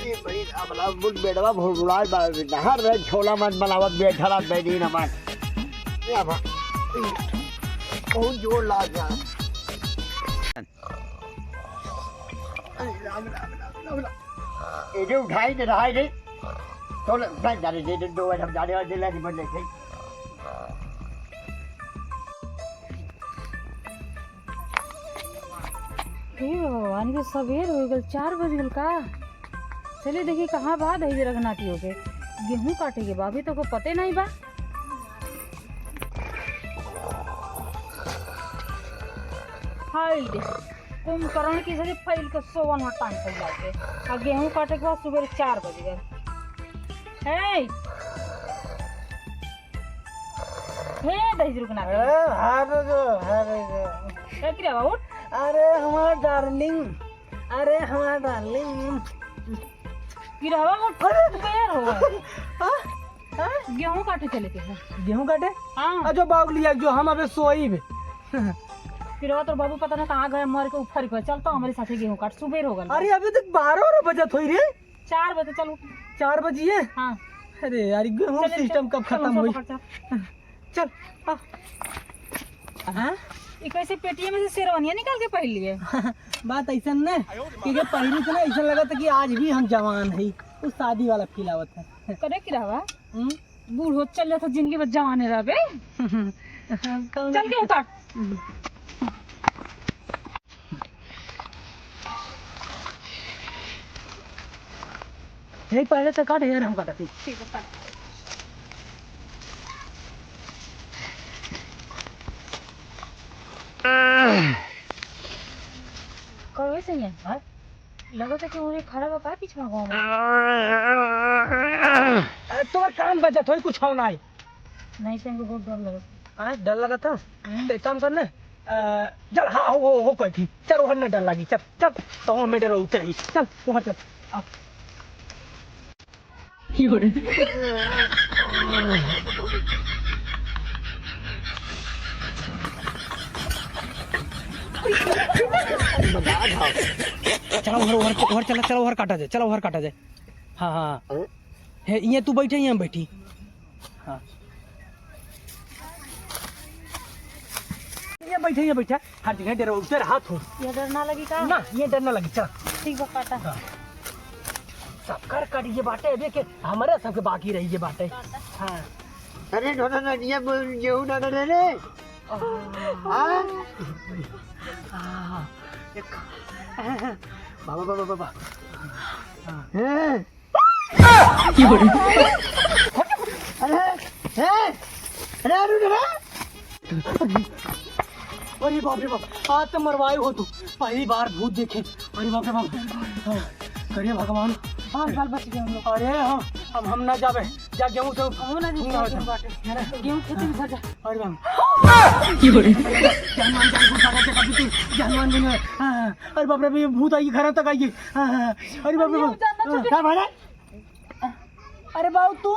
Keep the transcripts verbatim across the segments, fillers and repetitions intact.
ये बड़ी राम राम, मुझ बेटवा भुरभुरात बा, नहर रहे, छोला मन बनावत बैठा रहा, बैठीन हमार। ये बा, बहुत जोर लाग गया। अरे राम, राम, राम, राम, राम। ये जो उठाई दे, उठाई दे। तो ले, बैठ जा रे, दे दे, दो बार हम जाने वाले, ले, ले, ले। हे भगवान, के सबेर हो गल, चार बज गल का? चले देखी कहाँ बा दही बेरा के नाती होके। गेहूं काटे के बा, अभी तो को पते नहीं बा। हाय दे, कुंभकर्ण की सरी फैल के सोवन हटान फैला के। आ गेहूं काटे के बाद सुबह चार बज गए। हे, हे दही रुकना। ए, हारे जो, हारे जो। ए, की रे बा, उठ। अरे, हमार डार्लिंग, अरे, हमार डार्लिंग। की रे बा, उठ। अरे। तू गया रहो। हाँ? हाँ? गेहूं काटे चले के है। गेहूं काटे? हाँ। आ, जो बाउग लिया, जो हम अबे सोई बे। की रे बा, तोर बाबू पता ना कहाँ गए, मर के उफर गए। चल तो हमारे साथे गेहूं काट, सुबेर हो गल। अरे, अभी तक बारह और बजत होई रे। चार बजे चलो। चार बजिए? हाँ। अरे यार, ये गेहूं चल, चल, सिस्टम कब चल, खत्म चल, होई? पकड़, चल। चल, आ। हाँ? ये कैसे पेटिया में से शेरवानिया निकाल के पहन लिए? बात ऐसा न, कि ये पहनी तो ना, ऐसा लगा था कि आज भी हम जवान है। वो शादी वाला फील आवत है। करे की रहवा? हम्म? बूढ़ हो चल जाता, जिंदगी भर जवाने रहबे। कौन चल के उतार। यही पहले से काट, यार, हम काटत ही। ठीक है, काट। कौवे से है? हाँ? लगत है कि उन्हें खड़ा बा का पीछे में गाँव में? अरे, तोर कान बजत होई, कुछ हो ना। नहीं, तो इनको बहुत डर लगता। हाँ, डर लगता? हम्म। तो एक काम करना, अ, चल, हाँ, हो, हो, हो, कोई ठीक। चल, वहाँ ना डर लगी, चल, चल, तो हम डर उतर ही, चल, वहाँ चल, आ। चलो, उहर, उहर, उहर चला, चलो, उहर काटा जाए, चलो, उहर काटा जाए। हाँ, हाँ। हैं? हे, ये तू बैठे, ये हम बैठी। हाँ। ये बैठे, ये बैठा। हर जगह डर, उधर हाथ हो। ये डर ना लगी का? ना, ये डर ना लगी, चल। ठीक बा, काटा। हाँ। सबकर कट ये बाटे, अबे के हमारे सबके बाकी रही ये बाटे। काटा। हाँ। अरे, ढोना ना, ये बोल, गेहूं ना, ना, ना, रे। हाँ? हाँ, एक, बाबा, बाबा, बाबा। हाँ। हैं? अरे, हैं? अरे, अरे, अरे। अरे बाप रे बाप, आज तो मरवाए हो तू। पहली बार भूत देखे। अरे बाप रे बाप। हाँ, करे भगवान। बाल बाल बच गए हम लोग। अरे हम, हम, हम ना जाबे। जा गेहूं से हम ना जाबे। गेहूं खेते में धर जा। अरे बाप। जान मान जान को सारा जगह भी तू, जान मान जान। हाँ, हाँ। अरे बाप रे, ये भूत आई, घर तक आई। हाँ, हाँ। अरे बाप रे बाप। हाँ। का मारे? अरे बाबू, तू?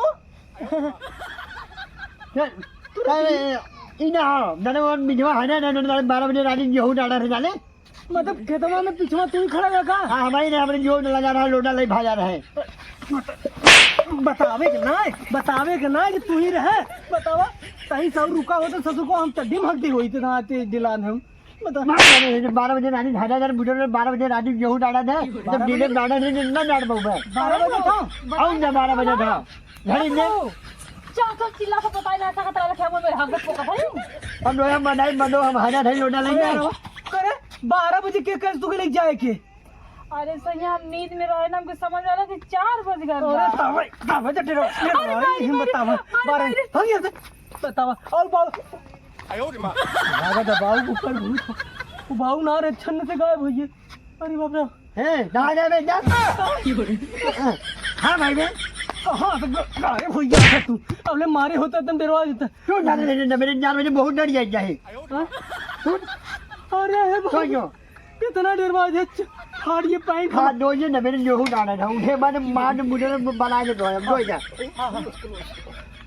ए, ए, ए, ई ना हो, दादा, वो बिजवा है ना, ना, ना, ना, बारह बजे रानी गेहूं डाला रहे जाने। मतलब, खेतवा में पिछवा तू ही खड़ा रहा का? हाँ, हमारी ने, हमारे गेहूं डाला जा रहा है, लोटा ले भाजा रहा है। बतावे के ना, बतावे के ना कि तू ही रहे, बतावा। कहीं सब रुका हो तो ससुर को हम चड्डी में हक दी हुई, इतना तेज दिलान हम। बता। बारह बजे, बारह बजे रानी ढाढ़ा जाए, बुढ़े में बारह बजे रानी गेहूं डाला दे, जब डीले डाला नहीं, नहीं, ना डाल पाऊंगा। बारह बजे था? आऊं ना, बारह बजे था। घड़ी में। चल, चल, चिल्ला के बताई ना, ऐसा खतरा रखे, हम मेरे हाथ में पोका था। हम लोग, हम बनाई, मनो, हम हरा नहीं लोटा लेंगे। करे, बारह बजे के कर तू के ले जाए के? अरे सैया, हम नींद में रहे ना, हमको समझ आला कि चार बज गए अरे बा। तावे, तावे, जब डरो, अरे डरो, मारी, हिम्मत मारी, तावे, अरे बारह, मारी। हम ये से, बतावा, और बाबू, भागा था बाबू, ऊपर भूत। वो बाबू ना रे, छन्न से गायब होइए। अरे बाप रे। हे, ना, ना, ना, ना। हाँ भाई बे। कहाँ से ग-, गायब हो गया था तू? अब ले मारे होता तुम डरवा देता। क्यों जाने दे, ना, मेरे जान में बहुत डर जाए, जाए। हाँ? तू? अरे हे बाबू। कौन हो? कितना डरवा दे, फाड़ ये पैंट। हाँ, दो ये ना, मेरे गेहूं डाला था, उठे बाद मार मुझे बना के दो, दो जा।